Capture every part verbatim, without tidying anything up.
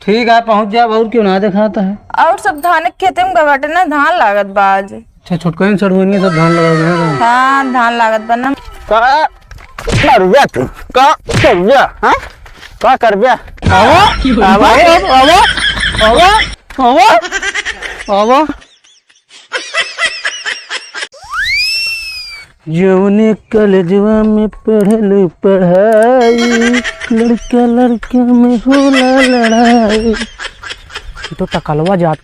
ठीक है, पहुँच जाब, और क्यों ना देखाता है। और सब धान के खेते में गए बाटे ना, धान लागत बा आज। अच्छा, छोटकन सड़ुआइन सब धान लगा गए हैं। हाँ, धान लागत बा ना। का करबे तू? का करबे? हाँ? का करबे? आवा, आवा, आवा, आवा, आवा, आवा। जौने कॉलेजवा में पढ़लू पढ़ाई, लड़का लड़का में होला लड़ाई। तो टकलवा जात,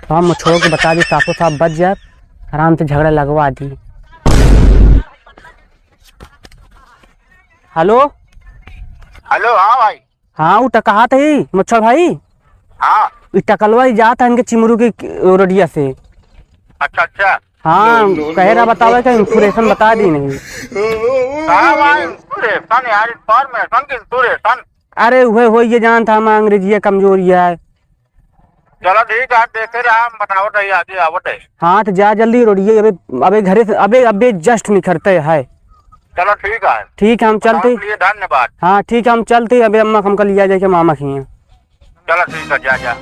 हम छोड़ के बता दी, साफो साफ बच जात, आराम से झगड़ा लगवा दी। हेलो। हेलो, हाँ भाई। हाँ, उ टकहात ही, मच्छर भाई। हाँ। इ टकलवा ही जात है इनके चिमरू के रोडिया से। अच्छा, अच्छा। हाँ, कहे रहा बतावे का information बता दी नहीं। का भाई, information यार, information की information? अरे, उहे हो, ये जानत है, हम अंग्रेजिया कमजोरी है। चलो ठीक है, देखे रहा, हम बतावत है, आगे आवत है। हाँ, तो जा जल्दी रोडिये, अबे, अबे घरे से, अबे, अबे just निकरते है। चलो ठीक है। ठीक है, हम चलते। बतावत लिए धन्यवाद। हाँ, ठीक है, हम चलते, अबे अम्मा हमका लिया जाए के मामा के यहाँ। चलो ठीक है, जा, जा।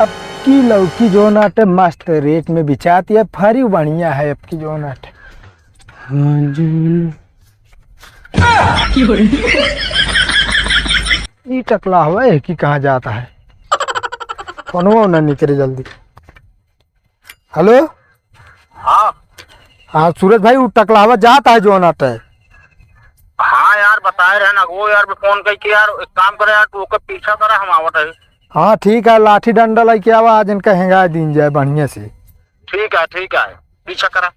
अब की लौकी जौन आटे मस्त rate में बिचात है, फरी बढ़िया है अब की जौन आटे। हाँ, जौन ई टकला हवा है कि कहाँ जाता है? फोनवा ना निकरे जल्दी। हेलो। हाँ। हाँ, सूरज भाई, उ टकलावा जाता है जौन आटे। हाँ यार, बताए रहे ना, वो यार भी फोन कई के यार, एक काम करे यार, तू ओके पीछा करा, हम आवत है। हाँ, ठीक है, लाठी डंडा लेके आवा, आज इनका हेंगा दीन जाए बढ़िया से। ठीक है, ठीक है, पीछा करा।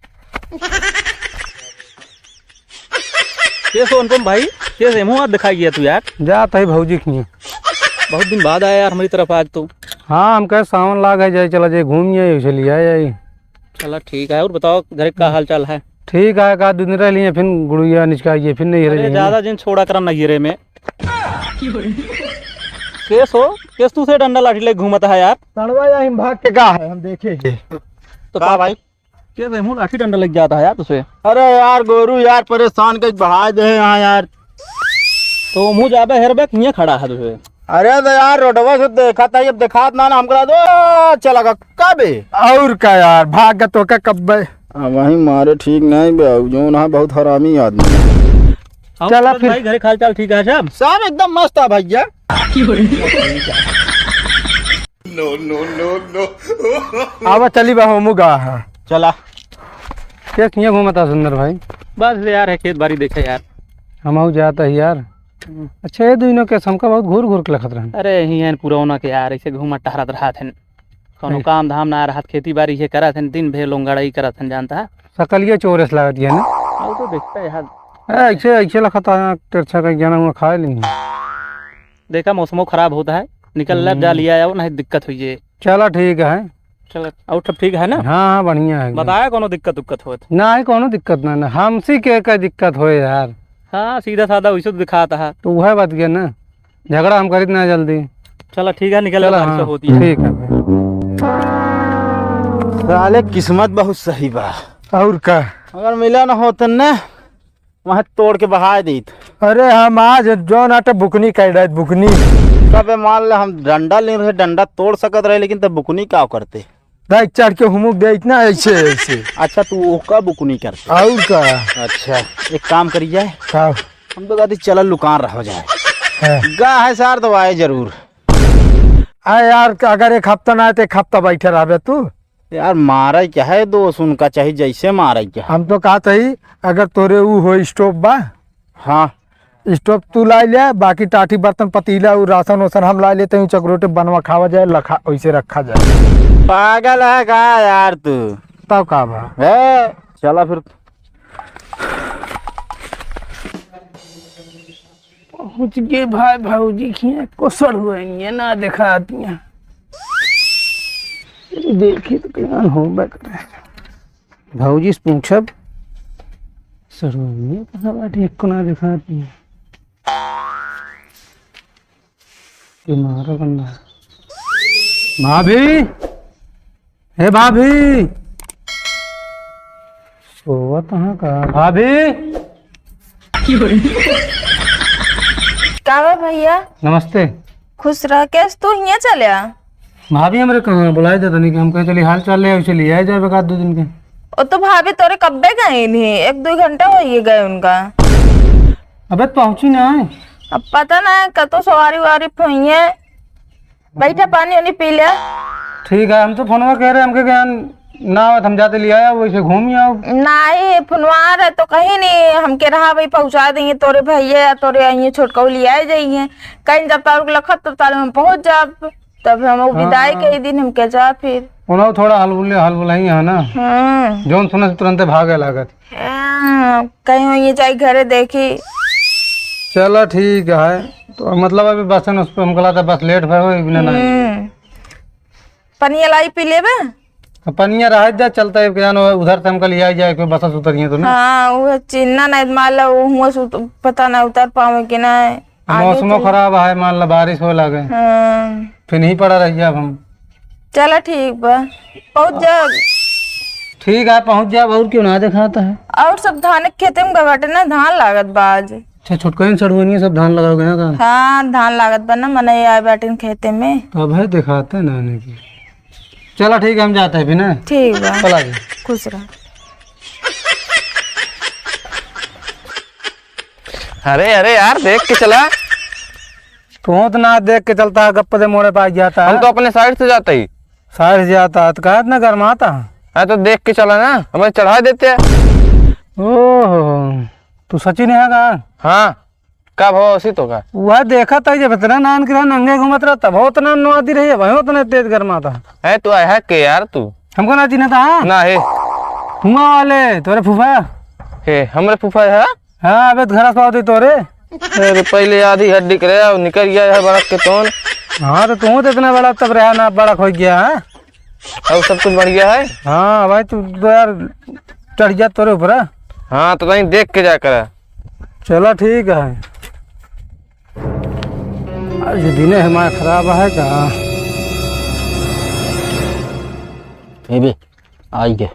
कैसे हो अनुपम भाई, कैसे मुँह हाथ दिखाई गया तू यार? जात है भौजी की। बहुत दिन बाद आया यार हमारी तरफ आज तो। हाँ, हम कहे सावन लाग है, जाए चला जाए घूम आए, उसे लिया जाए। चला ठीक है, और बताओ घर का हाल चाल है? ठीक है, का दिन रह लिए, फिर गुड़िया निचका आइए, फिर नहीं अरे रह ज्यादा जिन छोड़ा करम ना गिरे में। केस हो, केस तू से डंडा लाठी लेके घूमता है यार। तड़वा या हम भाग के का है, हम देखे के। तो का भाई? के से मुँह लाठी डंडा लग जाता है यार तुझे। अरे यार गोरू यार परेशान कई बहाय दे हैं यहाँ यार। तो मुँह जाबे हेरबे किए खड़ा है तुझे। अरे तो यार रोडवा से देखा था, अब देखात ना ना हमको दो चला का कबे। और का यार भाग तो का कब्बे। अब वही मारे ठीक नहीं बे, जौन है बहुत हरामी आदमी। हम चला तो फिर। भाई घरे हाल चाल ठीक है सब? सब एकदम मस्त है भैया। No, no, no, no। आवा चली बा, हमू गा, हाँ। चला। के किया घूमता सुंदर भाई? बस यार, है खेत बाड़ी देखे यार। हमहू जाता ही यार। हम्म। अच्छा, ये दोनों के हमका बहुत घूर घूर के लखत रहन। अरे, यही हैं पुरौना के यार, ऐसे घूमत टहरत रहत हैं। कौनो नहीं। काम धाम ना रहत, खेती बाड़ी ये करत हैं, दिन भर लोंगड़ाई करत हैं, जानता है? सकलिया चोरस लागत है ना? वो तो देखता है यार। ए, ऐसे, ऐसे लखत है, तिरछा का जाना हुआ खा लेंगे। देखा, मौसमो खराब होता है, निकल ले, हम्म। जा लिया आओ, नहीं दिक्कत हुई है। चला ठीक है। चला, और सब ठीक है ना? हाँ, हाँ, बढ़िया है। बताया कोनो दिक्कत उक्कत होत? नहीं, कोनो दिक्कत ना, ना, हमसे के का दिक्कत होए यार। हाँ, सीधा साधा वैसे तो दिखाता है। तो वह बात गया ना, झगड़ा हम करित ना जल्दी। चला ठीक है, निकल ले, चला, बारिश हाँ, होती है। ठीक है। साले किस्मत बहुत सही बा। और का? अगर मिला ना होतन ना, वहाँ तोड़ के बहाय दीत। अरे हम आज जौन आटे बुकनी कह रहे, बुकनी। तबे मान ले हम डंडा ले रहे, डंडा तोड़ सकत रहे, लेकिन तब बुकनी का करते? देख चढ़ के हुमुक दे इतना ऐसे, ऐसे। अच्छा, तू ओका बुकनी करते? और का? अच्छा, एक काम करी जाए। का? हम तो कहते चला लुकान रहो जाए। हाँ। गा है सार तो आए जरूर। आ यार, अगर एक हफ्ता ना आए तो एक हफ्ता बैठे रहबे तू। यार, मारे क्या है दोस्त, उनका चाहे जैसे मारे क्या। हम तो कहत ही, अगर तोरे ऊ हो stove बा, हाँ। Stove तू ला ले, बाकी टाटी बर्तन पतीला ऊ राशन ओसन हम ला लेते हैं, चकरोटे बनवा खावा जाए, लखा वैसे रखा जाए। पागल है का यार तू? तब का बा? है, चला फिर। पहुँच गए भाई, भौजी खिया कोसर हुए, ये ना देखाती हैं। देखी तो क्या होबे करे। भौजी से पूछब, सरवनिया कहाँ बाटी, एको ना देखाती है। ये मारा बंदा। भाभी, हे भाभी, सोवत हैं का? भाभी। का बा भैया? नमस्ते। खुश रह। कैस तू हियाँ चले आ? भाभी हमरे कहाँ बुलाए दे तनी कि हम कहे चली हाल चाल ले आए, चली आए जाए एक आध दो दिन के। ओ तो भाभी तोरे कब्बे गए नहीं, एक दो घंटा हो ये गए उनका। अबे पहुँची ना है। अब पता ना है कतो सवारी वारी फुइये। बैठा पानी वानी पी ले। ठीक है, हम तो फोनवा कह रहे हमके क्या ना आवत, हम जाते ले आया, वैसे घूम ही आओ। नहीं, फोनवा रहे तो कहीं नहीं, हमके रहा भाई पहुँचा देंगे तोरे भैया या तोरे आइए छोटका ले आए जाइए। कहीं जब तारुक लखत तब ताले हम पहुँच जाब। तब हम वो हाँ, विदाई हाँ। के ही दिन हम के जा फिर। उन्हों थोड़ा हलबुले, हलबुलाई है ना। हम्म। जौन सुने से तुरंते भागे लागत। हाँ, कहीं होइए चाहे घरे देखी। चला ठीक है। तो मतलब अभी बस न उस पे हमको लगता बस लेट भय हो, बिना ना। हम्म। पनिया लाई पी लेबे? अब पनिया रह जा, चलता है, क्या न हो, उधर से हमको लिया जाए, कोई बस से उतरिए तो ना। हाँ, वो चिन्ना नहीं, मान लो, वो हुआ से उत-, पता ना उतर पावे कि नहीं। आगे मौसमो चल- खराब है, मान ला बारिश होए लागे। हाँ। फिर नहीं पड़ा रह जाब हम। चला ठीक बा, पहुँच जा। ठीक है, पहुँच जाब, और क्यों ना देखाता है। और सब धान के खेते में बाटे ना, धान लागत बा आज। अच्छा, छोटकन सड़ुआनिया सब धान लगाओगे ना का? हाँ, धान लागत बा ना, मने आए बाटे खेते में। तो अब है देखाते ना आने की। चला ठीक है, हम जाते हैं फिर ना। ठीक बा। चला जी। खुश रह। अरे, अरे यार, देख के चला। तू तो ना देख के चलता है, गप्प दे मोड़े पे आ जाता है। हम तो अपने side से जाते ही। Side से जाता है, तो कहा इतना गरमाता है? हाँ, तो देख के चला ना, हमें चढ़ा देते हैं। ओहो, तू सचिन है का? हाँ, का भाव उसी तो का? वह देखा था जब इतना नान के रहा, नंगे घूमत रहा, तब उतना नवादी रही है, वही उतना तेज गरमाता है। है तू, है के यार तू? हमको ना चिन्हता है? ना है। हुआ वाले, तोरे फूफा? हे, हमरे फूफा है? हाँ, अबे तो घरा से आवत ही तोरे। अरे, पहले आधी हड्डी करे, अब निकल गया है बड़क के तोन। हाँ, तो तू तो इतना बड़ा तब रहा ना, बड़क हो गया, हाँ? अब सब कुछ बढ़ गया है? हाँ, भाई, तू तो यार चढ़ गया तोरे ऊपर, हाँ? हाँ, तो कहीं देख के जा कर। चला, ठीक है। आज दिने हमारा खराब है का? ए बे, आई गे,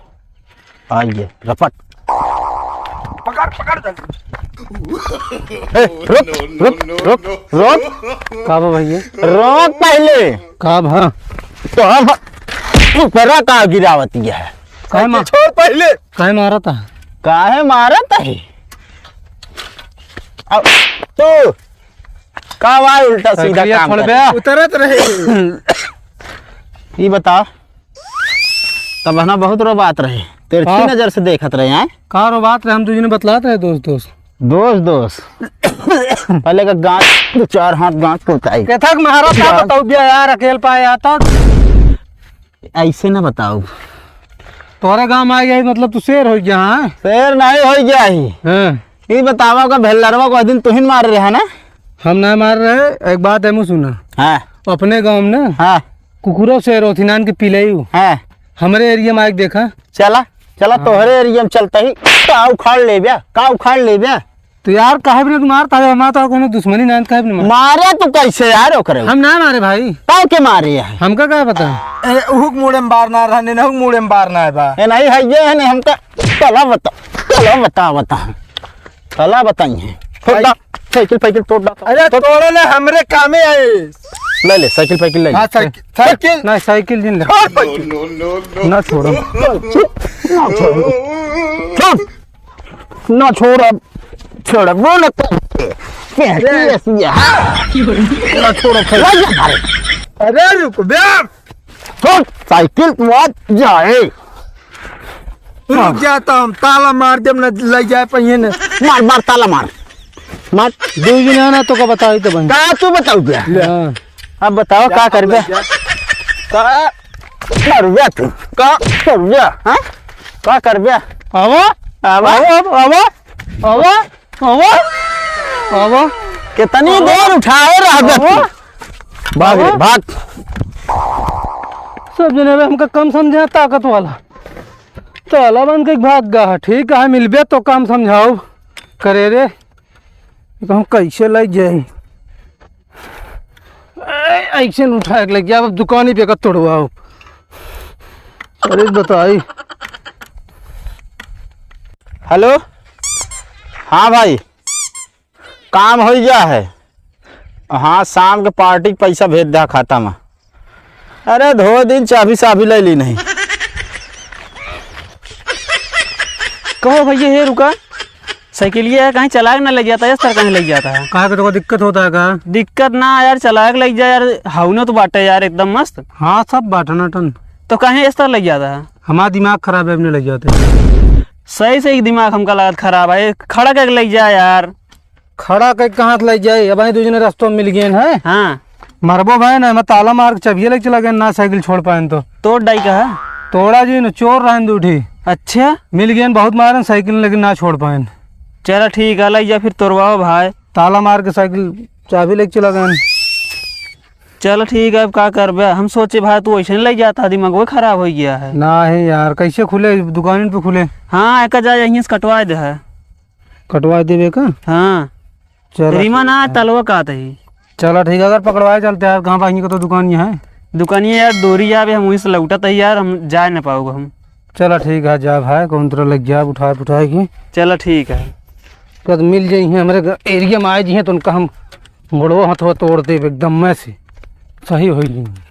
आई गे, रपट। पकड़, पकड़ जल्दी। ए, रुक, रुक, रुक, रुक। का बा भैया? रुक पहले। का बा? तो हम ऊपरा का गिरावत है? काहे मा-, छोड़ पहले। काहे मारत है? काहे मारत है? अब तू का भाई उल्टा सीधा साइकिलिया काम छोड़ कर बे। उतरत रहे। ई बता, तब हना बहुत रोबात रहे, तिरछी हाँ। नजर से देखत रहे हैं। का रोबात रहे, हम दू जने बतलात रहे दोस्त दोस्त। दोस्त दोस्त। पहले का गांठ, दो चार हाथ गांठ को उताई। केथक महाराज का गांठ। बताओ बिया यार, अकेल पाए आता। ऐसे ना बताओ। तोहरे गांव में आ गया, मतलब तू शेर हो गया, हाँ? शेर नहीं हो गया ही। हाँ। ई बतावा का भेल्लरवा को दिन तुहिन मार रहे है ना? हम ना मार रहे, एक बात है मुँह सुना। हाँ। अपने गांव में ना हाँ। कुकुरो शेर होती नान के पिलई हूँ। हाँ। हमरे area में आके देखा। चला, चला हाँ। तोहरे area में चलता ही का उखाड़ लेब्या, का उखाड़ लेब्या। तो यार काहे बिना तू मारता है, हमारा तो कोनो दुश्मनी ना है, काहे बिना मार-, मारे तू कैसे यार ओकरे? हम ना मारे भाई। का के मारे है? हमका का पता? ए, उहुक मुड़े में बार ना रहने, नहुक मुड़े में बार ना है बा। ए, नहीं है ये है, नहीं हमका। चला बता, चला बता, बता। चला बताई है। छोड़ दा, साइकिल फाइकिल तोड़ दा। अरे तोड़। तोड़े ले हमरे कामे आए। ले ले, साइकिल फाइकिल ले ले। हाँ, साइकिल, साइकिल। ना, साइकिल जिन ले। छोड़ साइकिल। ना छोड़ो। ना छोड़ो। छोड़। ना छोड़ अब। छोड़, वो ना कर। ये, ये, ये, हाँ। ना छोड़ो, फिर। ले जा, अरे। अरे रुक बे। छोड़, साइकिल तू आज जाए। रुक हाँ। जा, तो हम ताला मार देब, न ले जाए पहिए न। मार, मार, ताला मार। मार। दू जने ना तो का बताई तो बन। का तू बताऊ बे? हाँ। अब बताओ, का करबे? का करबे तू? का करबे? हाँ? का करबे? आवा, आवा। आवा, आवा, आवा, आवा। कितनी आवा। देर उठाए रहबे तू? आवा। भाग रे, आवा। भाग। सब जने बे हमका कम समझे, ताकत वाला। ताला बंद के भाग गा। ठीक है, मिलबे तो काम समझाओ करे रे। कहूँ कैसे लग जाए? ए, ऐसे न उठा के लग जाए, अब दुकान ही पे का तोड़वाओ। अरे बताई। हेलो, हाँ भाई, काम हो गया है। हाँ, शाम के पार्टी के पैसा भेज दे खाता में। अरे धो दिन चाबी साबी ले ली नहीं। कहो भैया, हे रुका, साइकिलिया है, कहीं चला के ना ले जाता है, सर कहीं ले जाता है। काहे के तोका दिक्कत होता है का? दिक्कत ना यार, चला के ले जा यार, हाउनो तो बाटे यार एकदम मस्त। हाँ, सब बाटे ना टन। तो कहीं इस तरह ले जाता है? हमारा दिमाग खराब है, अपने ले जाते। सही से ही दिमाग हमका लागत खराब है, खड़ा करके ले जा यार। खड़ा कइ कहाँ से लइ जाई? अबहीं दुइ जने रस्तों में मिल गएन हैं। हाँ। मरबो भएन, एमा ताला मार के चबिया लेके चला गएन, ना साइकिल छोड़ पाएन तो। तोड़ डाई का है? तोड़ा जी न, चोर रहन दूठी। अच्छा। मिल गएन, बहुत मारन साइकिल, लेकिन ना छोड़ पाएन। चला ठीक है, लइ जा फिर तोड़वाओ भाई। ताला मार के साइकिल चाबी लेके चला गएन। चला ठीक है, अब का करबे? हम सोचे भाई तू ऐसे नहीं लइ जाता, दिमाग वो खराब होइ गया है। नाही यार, कैसे खुले? दुकान पे खुले। हाँ, एका जा यहीं से कटवा दे है। कटवा देबे का? हाँ। चला रीमा ठीक ना, है। तलवा का तही। चला ठीक है, अगर पकड़वाए चलते यार, कहाँ पाएंगे को तो दुकान यहाँ है। दुकानिया यार, दूरी जाबे, हम वहीं से लौटत है यार, हम जाए ना पाओगे हम। चला ठीक है, जा भाई, कौन तरह लग जाए, उठाए, उठाए के। चला ठीक है। कद मिल जाई हैं, हमरे ग-, एरिया में आए जी हैं, तो उनका हम गोड़वा हथवा तोड़ देब एकदम में से। सही होई जी।